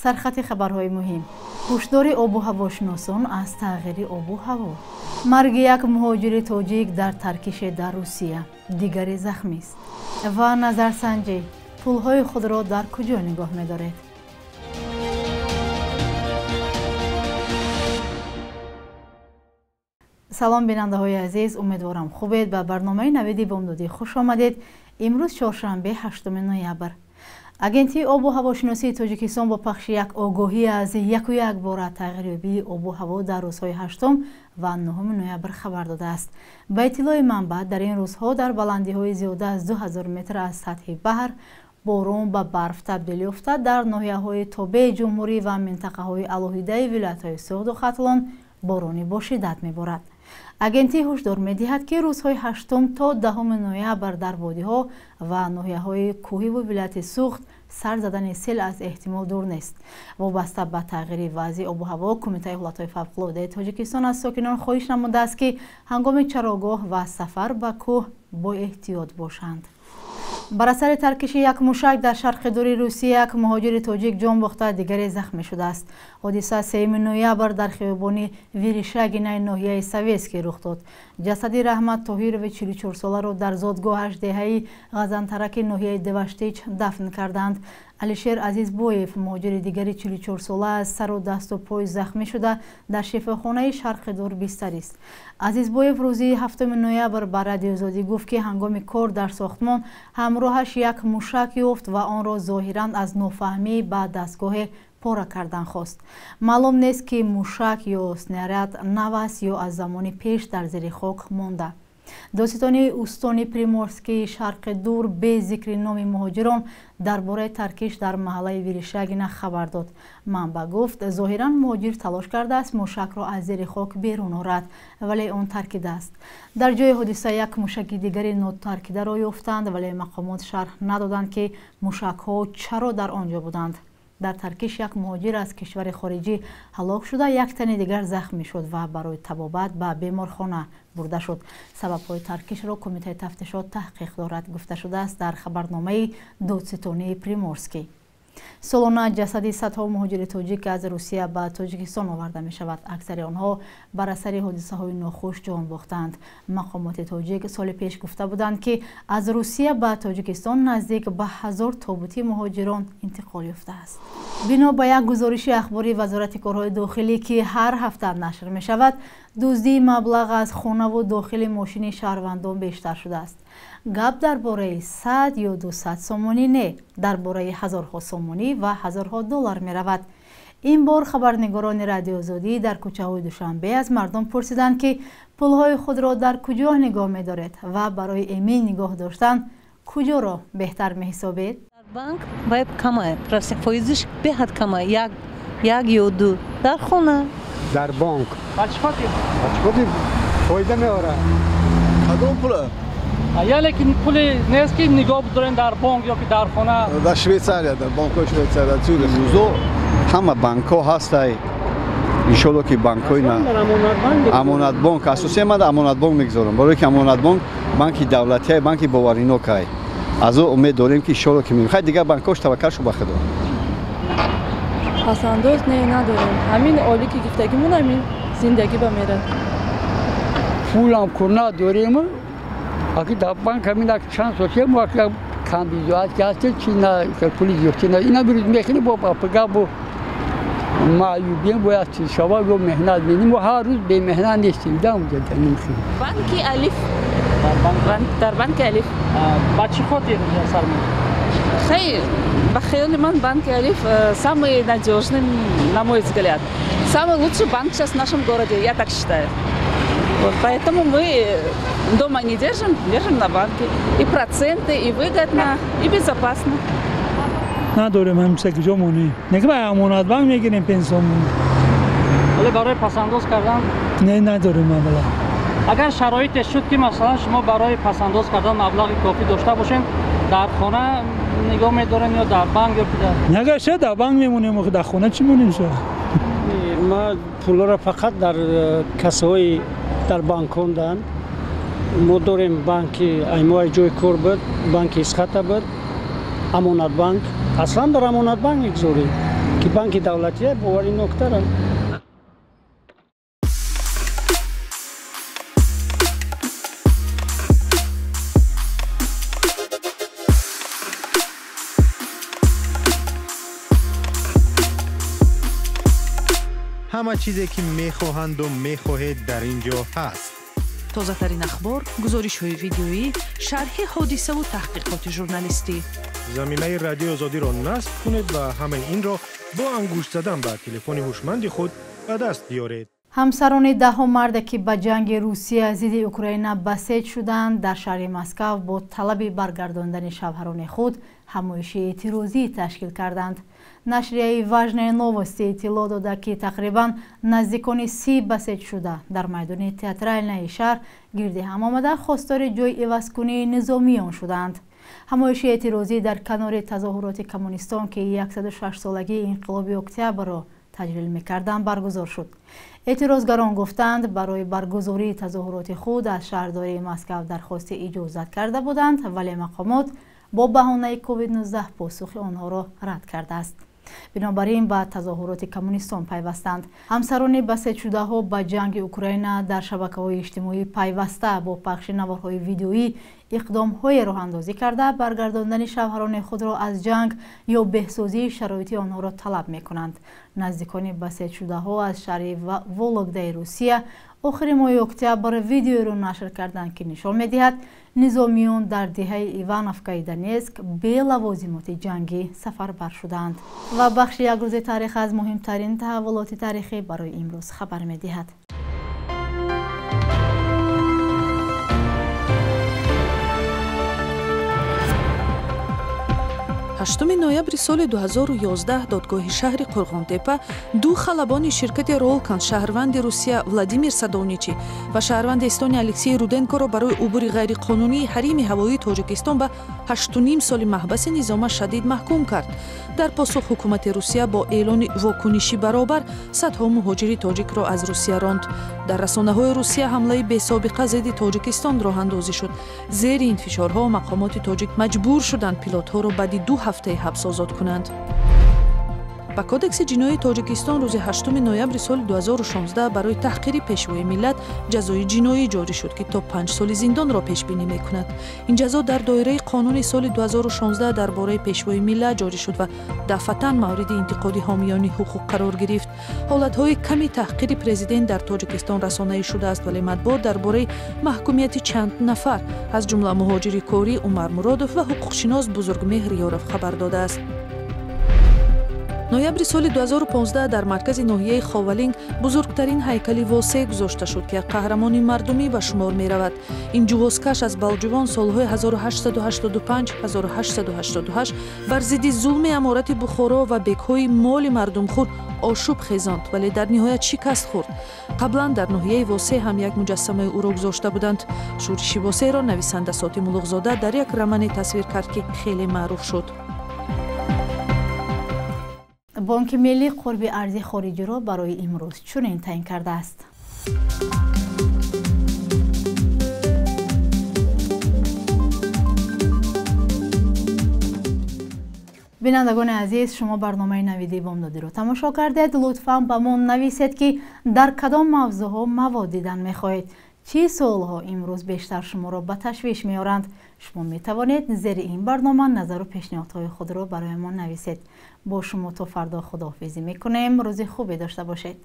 Сархати хабарҳои муҳим. Ҳушдори обу ҳавошиносон аз тағйири обу ҳаво. Марги як муҳоҷири тоҷик дар таркише дар Русия, дигаре захмист. Ва назарсанҷӣ: пулҳои худро дар куҷо нигоҳ медоред? Салом, бинандаҳои азиз, умедворам хубед. Ба барномаи навиди бомдодӣ хуш омадед. Имрӯз чоршанбе, 8 ноябр. Агентии обу ҳавошиносии Тоҷикистон бо пахши як огоҳӣ аз яку як бора тағйирёбии обу ҳаво дар рӯзҳои 8 ва 9 ноябр хабар додааст. Ба иттилои манбаъ, дар ин рӯзҳо дар баландиҳои зиёда аз 2000 метр аз сатҳи баҳр борон ба барф табдил ёфта, дар ноҳияҳои тобеи ҷумҳурӣ ва минтақаҳои алоҳидаи вилоятҳои Суғду Хатлон борони бо шиддат меборад. Агентӣ ҳушдор медиҳад, ки рӯзҳои 8 то 10 ноябр дар водиҳо ва ноҳияҳои кӯҳиву вилояти Суғд сар задани сел аз эҳтимол дур нест. Вобаста ба тағйири вазъи обу ҳаво, Кумитаи ҳолатҳои фавқулодаи Тоҷикистон аз сокинон хоҳиш намудааст, ки ҳангоми чарогоҳ ва сафар ба кӯҳ бо эҳтиёт бошанд. Бар асари таркиши як мушак дар шарқи дури Русия як муҳоҷири тоҷик ҷон бохта, дигаре захмӣ шудааст. Ҳодиса 3 ноябр дар хиёбони Верещагинаи ноҳияи Советский рух дод. Ҷасади Раҳмат Тоҳирови 44-соларо дар зодгоҳаш деҳаи Ғазантараки ноҳияи Деваштич дафн карданд. Алишер Азизбоев, муҳоҷири дигари 44-сола, аз сару дасту пой захмӣ шуда, дар шифохонаи шарқи дур бистарист. Азизбоев рӯзи 7 ноябр ба Радиоозодӣ гуфт, ки ҳангоми кор дар сохтмон ҳамроҳаш як мушак ёфт ва онро зоҳиран аз нофаҳмӣ ба дастгоҳе пора кардан хост. Маълум нест, ки мушак ё снаряд нав аст ё аз замони пеш дар зери хок монда. Додситони устони Приморскии шарқи дур бе зикри номи муҳоҷирон дар бораи таркиш дар маҳаллаи Верещагина хабар дод. Манбаъ гуфт, зоҳиран муҳоҷир талош кардааст мушакро аз зери хок берун орад, вале он таркидааст. Дар ҷои ҳодиса як мушаки дигари нотаркидаро ёфтанд, вале мақомот шарҳ надоданд, ки мушакҳо чаро дар он ҷо буданд. Дар таркиш як муҳоҷир аз кишвари хориҷӣ ҳалок шуда, як тани дигар захмӣ шуд ва барои табобат ба беморхона бурда шуд. Сабабҳои таркишро Кумитаи тафтишот таҳқиқ дорад, гуфта шудааст дар хабарномаи додситонии Приморский. Солона ҷасади садҳо муҳоҷири тоҷик аз Русия ба Тоҷикистон оварда мешавад. Аксари онҳо бар асари ҳодисаҳои нохуш ҷон бохтанд. Мақомоти тоҷик соли пеш гуфта буданд, ки аз Русия ба Тоҷикистон наздик ба 1000 тобути муҳоҷирон интиқол ёфтааст. Бино ба як гузориши ахбори Вазорати корҳои дохилӣ, ки ҳар ҳафта нашр мешавад, дуздии маблағ аз хонаву дохили мошини шаҳрвандон бештар шудааст. Гап дар бораи 100 ё 200 сомонӣ не, дар бораи ҳазорҳо сомонӣ ва ҳазорҳо доллар меравад. Ин бор хабарнигорони Радиоозодӣ дар кӯчаҳои Душанбе аз мардум пурсиданд, ки пулҳои худро дар куҷо нигоҳ медоред ва барои эмин нигоҳ доштан куҷоро беҳтар меҳисобед? Банк вайб камай, фоизиш беҳад камай, як ё ду. Дар хона. Дар банк. Ба чӣ хотир? Ба чӣ хотир фоида меорад. Кадом пула? Яъне ки пуле нест, ки нигоҳ бидорем дар бонк ё ки дар хона? Дар Швейтсария, дар бонкҳои Швейтсария, Цюрих. Рӯзо ҳама банкҳо ҳастай. Иншолло ки банкҳои Амонатбонк, асосия ман Амонатбонк мегузорам, барои ки Амонатбонк банки давлатия, банки боваринокай. Аз ӯ умед дорем, ки иншолло ки мехай дигар банкҳош таваккал шу ба Худо. Пасандоз не, надорем. Ҳамин олӣ ки гифтагимон, ҳамин зиндагӣ ба мерад. Пулам ку надорем, аки дар банк ҳамин як чанд сол мо як камбизоат ки ҳастем, чи на пули зиёдти на ина бирӯз мехӯрем, бо пага бо маъюбием, бояд чиз шава, ё меҳнат менем, мо ҳар рӯз бемеҳнат нестем, да унҷа намехӯрем. Банки Алиф. Дар банки Алиф. Ба чӣ хотир сар Хай, ба хаёли ман банки Алиф самый надежный, на мой взгляд. Самый лучший банк сейчас в нашем городе, я так считаю. Вот, поэтому мы дома не держим, держим на банке. И проценты, и выгодно, и безопасно. Надорем, ҳамча куҷо монем? Не ки ба Амонатбанк мегирем пенсиямон. Вале барои пасандоз кардан? Не, надорем маблағ. Агар шароите шуд, ки масалан шумо барои пасандоз кардан маблағи кофӣ дошта бошед, дар хона нигоҳ медорем ё дар банк ё дар Агар шуд, дар банк мемонем, дар хона чӣ монем шуд? Ма пулҳоро фақат дар кассаҳои дар банкҳо мо дорем. Банки аймои ҷои кор буд, банки Исхата буд, Амонатбанк. Аслан дар Амонатбанк мегузорем. Ки банки давлатия боварӣ ноктарам. Ҳама чизе ки мехоҳанду мехоҳед дар ин ҷо ҳаст. Тозатарин ахбор, гузоришҳои видеоӣ, шарҳи ҳодисаву таҳқиқоти журналистӣ. Замимаи Радиои Озодиро насб кунед ва ҳамаи инро бо ангушт задан ба телефони ҳушманди худ ба даст биёред. Ҳамсарони даҳо марде ки ба ҷанги Русия зидди Украина басеҷ шуданд, дар шаҳри Москав бо талаби баргардондани шавҳарони худ ҳамоиши эътирозӣ ташкил карданд. Нашрияи Важные новости иттилоъ дода, ки тақрибан наздикони 30 басеҷшуда дар майдони Театральнаи шаҳр гирди ҳам омада хостори ҷойи ивазкунии низомиён шуданд. Ҳамоиши эътирозӣ дар канори тазоҳуроти коммунистон, ки 106-солагии инқилоби октябрро таҷлил мекарданд, баргузор шуд. Эътирозгарон гуфтанд, барои баргузории тазоҳуроти худ аз шаҳрдории Москав дархости иҷозат карда буданд, вале мақомот бо баҳонаи COVID-19 посухи онҳоро рад кардааст. Бинобар ин ба тазоҳуроти коммунистон пайвастанд. Ҳамсарони басеҷшудаҳо ба ҷанги Украина дар шабакаҳои иҷтимоӣ пайваста бо пахши наворҳои видеоӣ иқдомҳое роҳандозӣ карда, баргардондани шавҳарони худро аз ҷанг ё беҳсозии шароити онҳоро талаб мекунанд. Наздикони басеҷшудаҳо аз шаҳри Вологдаи Русия охири моҳи октябр видеоеро нашр карданд, ки нишон медиҳад низомиён дар деҳаи Ивановкаи Донецк бе лавозимоти ҷангӣ сафарбар шуданд. Ва бахши як рӯзи таърих аз муҳимтарин таҳаввулоти таърихӣ барои имрӯз хабар медиҳад. 8 ноябри соли 2011 додгоҳи шаҳри Қурғонтепа ду халабони ширкати Ролкан, шаҳрванди Русия Владимир Садовничи ва шаҳрванди Эстония Алексей Руденкоро барои убури ғайриқонунии ҳарими ҳавоии Тоҷикистон ба 8,5 соли маҳбаси низома шадид маҳкум кард. Дар посух ҳукумати Русия бо эълони вокуниши баробар садҳо муҳоҷири тоҷикро аз Русия ронд. Дар расонаҳои Русия ҳамлаи бесобиқа зидди Тоҷикистон роҳандозӣ шуд. Зери ин фишорҳо мақомоти тоҷик маҷбур шуданд пилотҳоро баъди 2 ҳафтаи ҳабс озод кунанд. Ба Кодекси ҷиноии Тоҷикистон рӯзи 8 ноябри соли 2016 барои таҳқири пешвои миллат ҷазои ҷиноӣ ҷорӣ шуд, ки то 5 соли зиндонро пешбинӣ мекунад. Ин ҷазо дар доираи қонуни соли 2016 дар бораи пешвои миллат ҷорӣ шуд ва дафъатан мавриди интиқоди ҳомиёни ҳуқуқ қарор гирифт. Ҳолатҳои ками таҳқири президент дар Тоҷикистон расонаӣ шудааст, вале матбуот дар бораи маҳкумияти чанд нафар, аз ҷумла муҳоҷири корӣ Умар Муродов ва ҳуқуқшинос Бузургмеҳр Ёров хабар додааст. Ноябри соли 2015 дар маркази ноҳияи Ховалинг бузургтарин ҳайкали Восе гузошта шуд, ки як қаҳрамони мардумӣ ба шумор меравад. Ин ҷувозкаш аз Балҷувон солҳои 1885-1888 бар зидди зулми аморати Бухоро ва бекҳои моли мардумхӯр ошӯб хезонд, вале дар ниҳоят шикаст хӯрд. Қаблан дар ноҳияи Восе ҳам як муҷассамаи ӯро гузошта буданд. Шӯриши Восеро нависанда Сотим Улуғзода дар як романе тасвир кард, ки хеле маъруф шуд. Бонки миллӣ қурби арзи хориҷиро барои имрӯз чунин таъин кардааст. Бинандагони азиз, шумо барномаи Навиди Бомдодиро тамошо кардед. Лутфан ба мо нависед, ки дар кадом мавзӯъҳо мавод дидан мехоҳед. Чӣ суолҳо имрӯз бештар шуморо ба ташвиш меоранд? Шумо метавонед зери ин барнома назару пешниҳодҳои худро барои мо нависед. Бо шумо то фардо худоҳофизӣ мекунем. Рӯзи хубе дошта бошед.